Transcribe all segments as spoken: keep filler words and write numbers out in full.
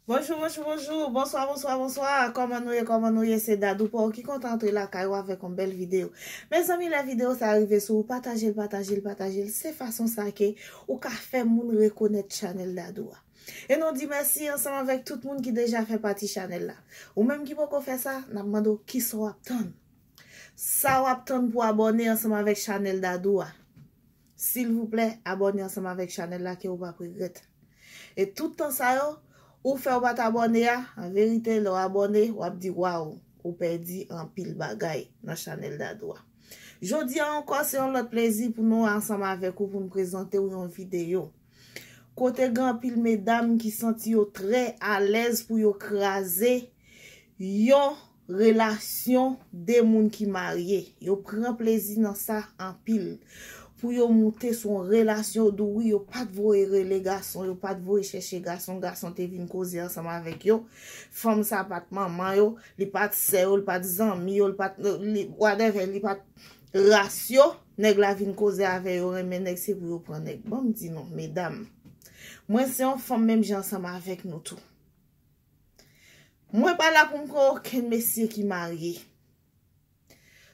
Bonjou, bonjou, bonjou, bonswa, bonswa, bonswa. Kòman nou ye, kòman nou ye? Se Dadou pa w ki kontan antre lakay ou avèk yon bèl videyo. Mezanmi, lè videyo sa rive sou ou, pataje l, pataje l, pataje l. Se fason sa ke ou ka fè moun rekonèt chanèl Dadou a. E nou di mèsi ansanm avèk tout moun ki deja fè pati chanèl la. Ou menm ki poko fè sa, n ap mande w kisa w ap tann. Sa w ap tann pou abòne ansanm avèk chanèl Dadou a? Silvouplè, abòne ansanm avèk chanèl la ke ou p ap regrèt. E tout tan sa yo, ou fè w pa t abòne a, an verite, lè w abòne, w ap di, "Waw, ou pèdi anpil bagay nan chanèl Dadou a." Jodi a ankò, se yon lòt plezi pou nou ansanm avèk ou pou n prezante w yon videyo. Kote gen anpil medam ki santi yo trè alèz pou yo kraze yon relasyon de moun ki marye. Yo pran plezi nan sa anpil. Pou yo moute sou yon relasyon, yo di wi, yo pa t voye rele gason, yo pa t voye chèche gason, gason te vin koze ansanm avèk yo. Fanm sa pa t manman yo, li pa t sè yo, li pa t zanmi yo, li pa t, li, whatever, li pa t ras yo. Nèg la vin koze avè yo, renmen nèg, se pou yo pran nèg. Ban m di nou, medam, mwen se yon fanm menm jan ansanm avèk nou tou. Mwen pa la pou m pran okenn mesye ki marye.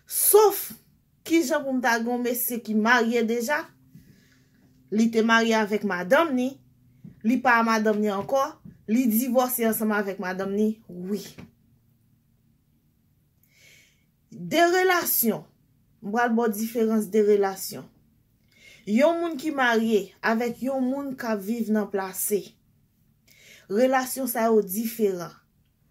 Sof, kijan pou m ta gen yon mesye ki marye deja, li te marye avèk madanm ni, li pa a madanm ni ankò, li divòse ansanm avèk madanm ni, wi. De relasyon, m pral ba w diferans de relasyon. Yon moun ki marye avèk yon moun k ap viv nan plase. Relasyon sa yo diferan.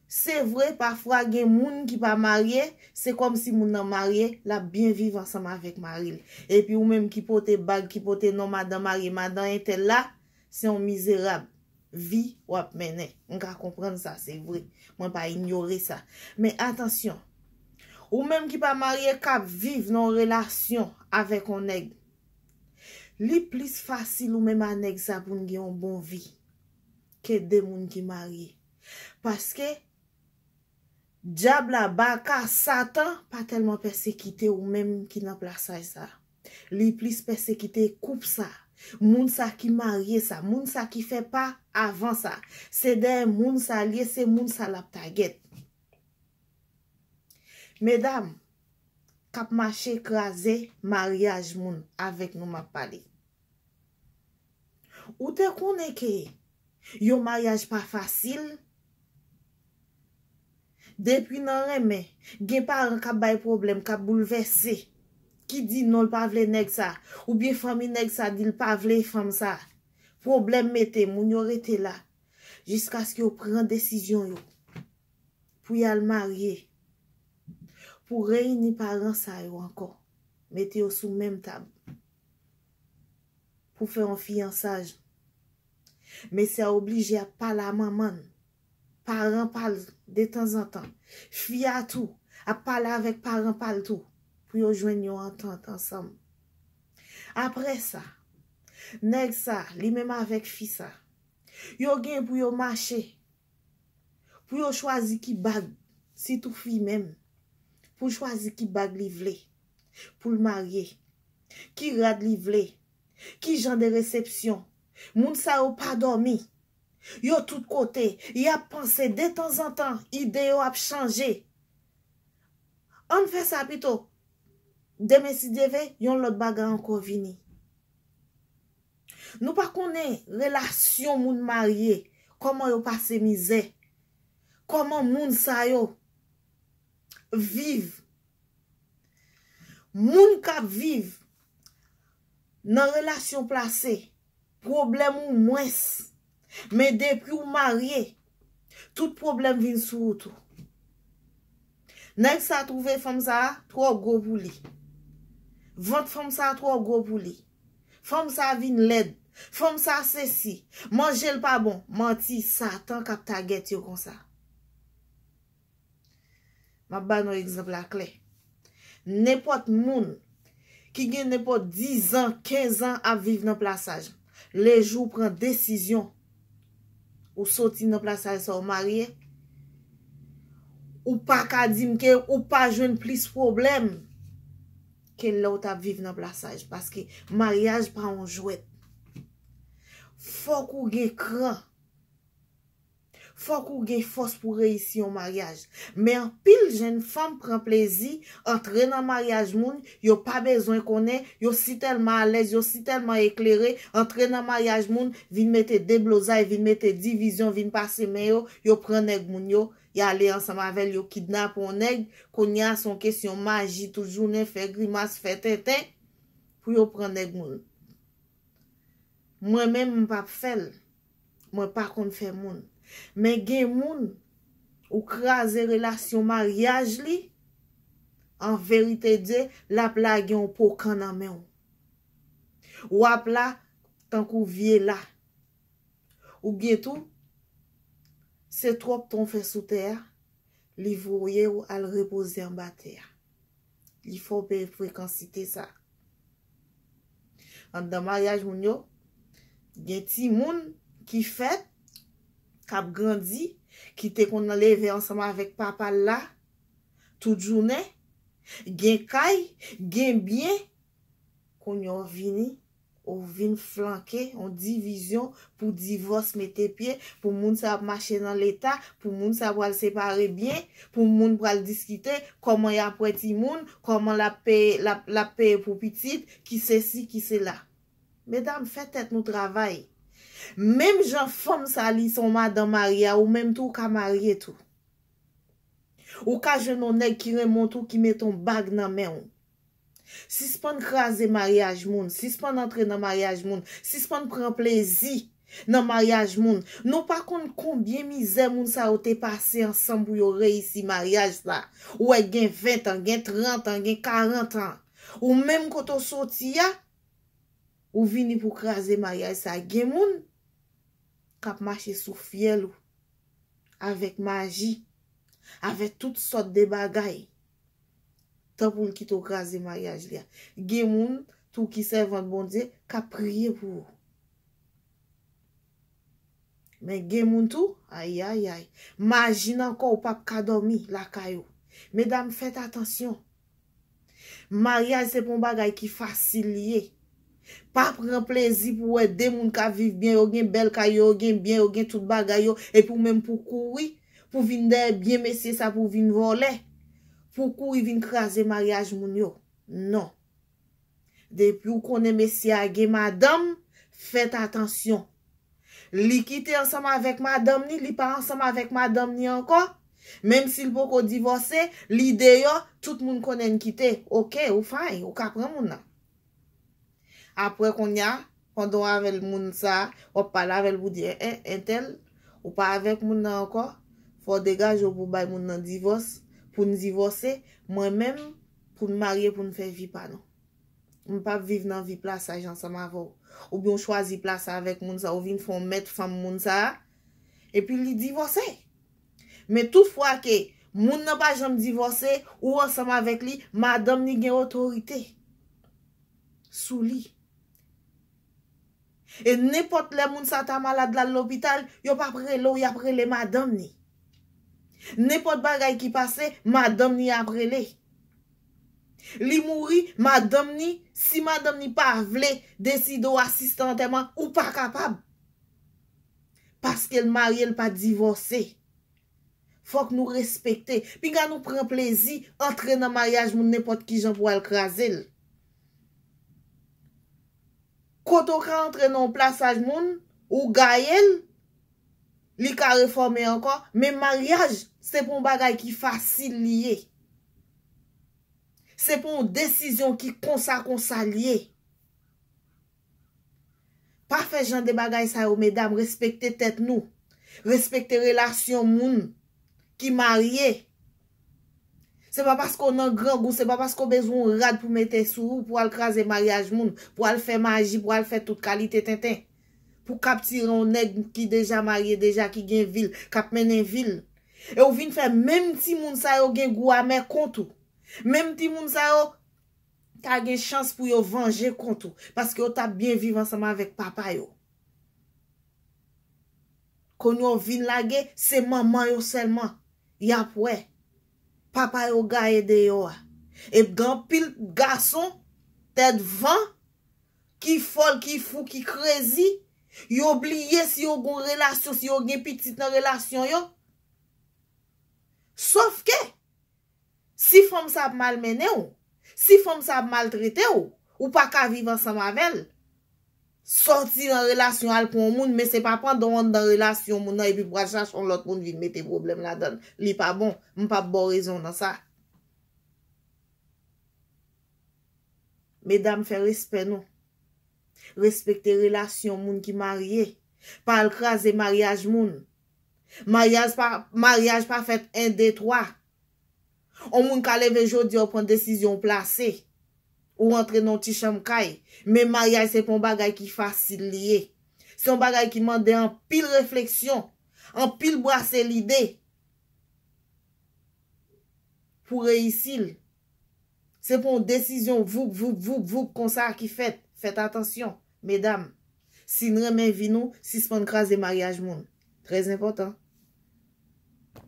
Se vre, pafwa gen moun ki pa marye, se kòmsi moun nan marye, l ap byen viv ansanm avèk mari l. Epi ou menm ki pote bag, ki pote non madan marye, madan entèl la, se yon mizerab vi w ap mennen. M ka konprann sa, se vre. Mwen pa inyore sa. Men atansyon, ou menm ki pa marye, k ap viv nan yon relasyon avèk yon nèg, li plis fasil ou menm a nèg sa pou n gen yon bon vi ke de moun ki marye. Paske dyab la, baka, Satan pa tèlman pèsekite ou menm ki nan plasaj sa. Li plis pèsekite koup sa, moun sa ki marye sa, moun sa ki fè pa avan sa. Se dèyè moun sa l ye, se moun sa l ap tagèt. Medam k ap mache kraze maryaj moun, avèk nou m ap pale. Ou te konnen ke yon maryaj pa fasil? Depi nan renmen, gen paran k ap bay pwoblèm, k ap boulvèse, ki di non, l pa vle nèg sa, oubyen fanmi nèg sa di l pa vle fanm sa. Pwoblèm mete, moun yo rete la, jiskaske yo pran desizyon yo pou y al marye, pou reyini paran sa yo ankò, mete yo sou menm tab, pou fè yon fiyansaj. Mesye a oblije ap pale a manman l, paran pa l, detanzantan. Fi a tou ap pale avèk paran pa l tou, pou yo jwenn yon antant ansanm. Apre sa, nèg sa, li menm avèk fi sa, yo gen pou yo mache, pou yo chwazi ki bag, sitou fi menm, pou l chwazi ki bag li vle, pou l marye, ki rad li vle, ki jan de resepsyon. Moun sa yo pa dòmi. Yo tout kote, y ap panse, detanzantan, ide yo ap chanje. Ann fè sa pito. Demen, si Dye vle, yon lòt bagay ankò vini. Nou pa konnen relasyon moun marye, kòman yo pase mizè, kòman moun sa yo viv. Moun k ap viv nan relasyon plase, pwoblèm ou mwens. Men depi w marye, tout pwoblèm vin sou ou tou. Nèg sa twouve fanm sa twò gwo pou li. Vant fanm sa twò gwo pou li. Fanm sa vin lèd. Fanm sa sesi. Manje l pa bon. Manti, Satan k ap tagèt yo konsa. M ap ba nou egzanp la klè. Nenpòt moun ki gen nenpòt diz an, kenz an ap viv nan plasaj, lejou w pran desizyon, ou soti nan plasaj sa, ou marye, ou pa ka di m ke ou pa jwenn plis pwoblèm ke lè w t ap viv nan plasaj, paske maryaj pa yon jwèt. Fòk ou gen kran. Fòk ou gen fòs pou reyisi yon maryaj. Men anpil jèn fanm pran plezi, antre nan maryaj moun, yo pa bezwen konnen, yo si tèlman alèz, yo si tèlman eklere, antre nan maryaj moun, vin mete deblozay, vin mete divizyon, vin pase men yo, yo pran nèg moun yo, y ale ansanm avè l, yo kidnape yon nèg, kounye a se yon kesyon maji, tout jounen fè grimas, fè tenten, pou yo pran nèg moun. Mwen menm, m p ap fè l. Mwen pa konn fè moun. Men gen moun, ou kraze relasyon maryaj li, an verite Dye, l ap lage yon pokan nan men w. W ap la tankou vye la. Oubyen tou, se twòp tan w fè sou tè a, li voye w al repoze anba tè a. Li fè w peye frekansite sa. Anndan maryaj moun yo, gen timoun ki fèt, k ap grandi, ki te konn leve ansanm avèk papa l la, tout jounen, gen kay, gen byen, kounye a w vini, ou vin flanke yon divizyon pou divòs mete pye, pou moun sa ap mache nan leta, pou moun sa pral separe byen, pou moun pral diskite kòman y ap wè timoun, kòman l ap peye, l ap, l ap peye pou pitit, ki sesi, ki sela. Medam, fè tèt nou travay. Menm jan fanm sa li se yon madanm marye a, ou menm tou ou ka marye tou. Ou ka jwenn yon nèg ki renmen w tou, ki mete yon bag nan men w. Sispann kraze maryaj moun, sispann antre nan maryaj moun, sispann pran plezi nan maryaj moun. Nou pa konn konbyen mizè moun sa yo te pase ansanm pou yo reyisi maryaj sa. Ou wè gen ven an, gen trant an, gen karant an. Ou menm kote w soti a, ou vini pou kraze maryaj sa. Gen moun k ap mache sou fyèl ou, avèk maji, avèk tout sòt de bagay, tan pou l kite w kraze maryaj li a. Gen moun tou ki sèvant Bondye k ap priye pou ou. Men gen moun tou, ayayay, maji nan kò w p ap ka dòmi lakay ou. Medam, fèt atansyon. Maryaj se pa yon bagay ki fasil li ye. Pa pran plezi pou wè de moun k ap viv byen, yo gen bèl kay yo, yo gen byen, yo gen tout bagay yo, epi w menm pou kouri, pou vin dèyè byen mesye sa, pou vin vòlè, pou kouri vin kraze maryaj moun yo. Non. Depi w konnen mesye a gen madanm, fèt atansyon. Li kite ansanm avèk madanm ni, li pa ansanm avèk madanm ni ankò. Menm si l poko divòse, li deyò, tout moun konnen n kite. Oke, ou fine, ou ka pran moun nan. Apre kounye a, pandan w avè l moun sa, w ap pale avè l pou di, en, en, entèl, ou pa avèk moun nan ankò, fò w degaje w pou w bay moun nan divòs, pou n divòse, mwen menm, pou n marye, pou n fè vi pa nou. M p ap viv nan vi plasaj ansanm avè w. Oubyen w chwazi plas avèk moun sa, ou vin fè w mèt fanm moun sa, epi li divòse. Men tout fwa ke moun nan pa janm divòse, ou ansanm avèk li, madanm ni gen otorite sou li. E nenpòt lè moun sa ta malad, l al lopital, yo p ap rele w, y ap rele madanm ni. Nenpòt bagay ki pase, madanm ni ap rele. Li mouri, madanm ni, si madanm ni pa vle deside w asiste antèman, ou pa kapab. Paske l marye, l pa divòse. Fòk nou respekte. Piga nou pran plezi, antre nan maryaj moun nenpòt ki jan pou al kraze l. Kote w ka antre nan yon plasaj moun, ou gaye l, li ka refòme ankò, men maryaj, se pa yon bagay ki fasil li ye. Se pa yon desizyon ki konsa konsa li ye. Pa fè jan de bagay sa yo, medam, respekte tèt nou. Respekte relasyon moun ki marye. Se pa paske w nan grangou, se pa paske w bezwen yon rad pou mete sou ou, pou al kraze maryaj moun, pou al fè maji, pou al fè tout kalite tenten. Pou kaptire yon nèg ki deja marye, deja ki gen vi l, k ap mennen vi l. E w vin fè menm timoun sa yo gen gou amè kont ou. Menm timoun sa yo ta gen chans pou yo vanje kont ou, paske yo t ap byen viv ansanm avèk papa yo. Kounye a w vin lage, se manman yo sèlman y ap wè. Papa yo gaye deyò a. E gen anpil gason, tèt van, ki fòl, ki fou, ki krezi, Yo bliye si yo gon relasyon, si yo gen pitit nan relasyon yo. Sòf ke, si fanm sa ap malmennen w, si fanm sa ap maltrete w, ou pa ka viv ansanm avè l. Sòti nan relasyon, al pran yon moun, men se pa pandan w anndan relasyon moun nan epi pral chache yon lòt moun vin mete pwoblèm ladan l. Li pa bon. M p ap ba w rezon nan sa. Medam, fè respè nou. Respekte relasyon moun ki marye. Pa al kraze maryaj moun. Maryaj pa, maryaj pa fèt en, de, twa. On moun ka leve jodi a, ou pran desizyon, ou plase. Ou rantre nan yon ti chanm kay. Men maryaj se pa yon bagay ki fasil li ye. Se yon bagay ki mande anpil refleksyon, anpil brase lide pou reyisi l. Se pa yon desizyon voup, voup, voup, voup konsa ki fèt. Fèt atansyon, medam. Si n renmen vi nou, sispann kraze maryaj moun. Trè enpòtan.